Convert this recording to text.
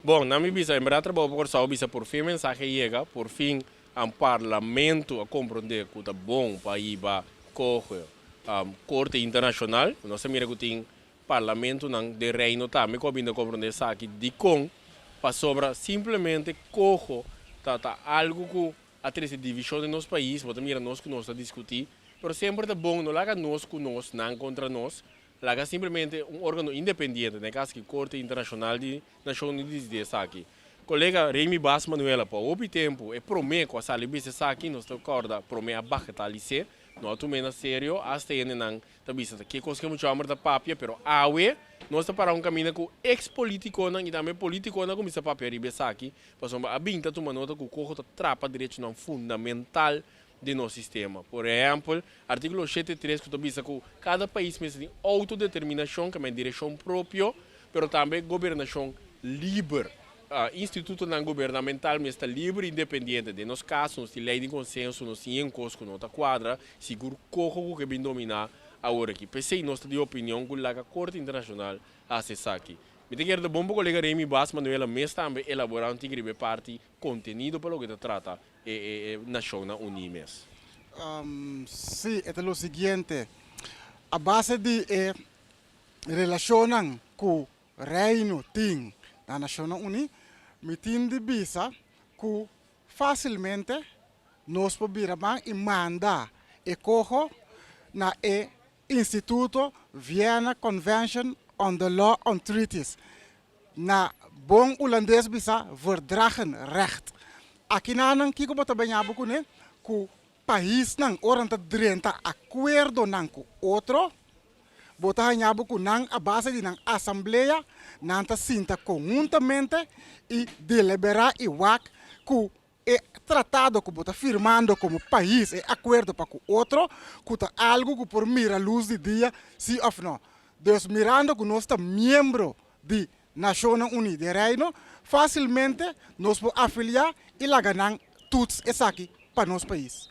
Bon, na mi bisa, en berdad trabou pa Corsou bisa por fin mensahe yega, por fin um, parlamento a comprende cu ta bon pa hiba coge Corte Internacional. Nos a mira cu tin parlamentonan den Reino tambe cu a bin ta comprende esaki. Dicon? Pasobra simplemente coho ta algo cu a trece division den nos pais. Bo ta mira nos cu nos ta discuti, pero semper ta bon no laga nos cu nos, nan contra nos. Laga simplemente un organo independiente, den e caso aki Corte Internacional di Nacion Uni dicidi esaki. Colega Remy Bas Manuela pa hopi tempo e prome cu a sali bisa esaki, nos ta corda prome a bagetalis'e, no a tum'e na serio, hasta hendenan ta bisa ta ke cos ke mucha homber ta papia, pero awe nos ta para un caminda cu ex politiconan y tambe politiconan a cuminsa papia riba esaki, pasobra a bin ta tuma nota cu coho ta trapa derechonan fundamental di nos sistema. Por ehèmpel, artíkulo 73 ku ta bisa ku kada pais mester tin outodeterminashon, ke men direkshon propio, pero tambe gobernashon liber. Institutonan gubernamental mester ta liber i independiente. Den nos kaso, nos tin lei di konsenso, nos tin yen kos ku no ta kuadra, sigur koko ku ke bin dominá awor aki. P'esei nos ta di opinion ku laga Korte Internashonal hasi esaki. Mi ta kere ta bon pa kolega Remy Bas Manuela mes tambe elaborá un tiki riba e parti kontenido pa loke ta trata e Nashonnan Uní mes? Sí, e ta lo siguiente, A base di e relashonnan ku Reino tin na Nashonnan Uní, mi tin di bisa ku fásilmente nos por bira ban i manda e koho na e Instituto Vienna Convention on the Law on Treaties, na bon hulandes bisa verdragenrecht. Akinanan kiko bo ta baña bo kuné? Ku paisnan ora nan ta drenta akuerdonan ku otro, bo ta haña bo ku nan a base di nan asamblea nan ta sinta konhuntamente i deliberá i wak ku E tratado ku bo ta firmando komo pais, e akuerdo pa ku otro, ku ta algu ku por mira lus di dia si òf no. Dus mirando ku nos ta miembro di Nashonnan Uní den Reino, fásilmente nos por afiliá i laga nan tuts esaki pa nos pais.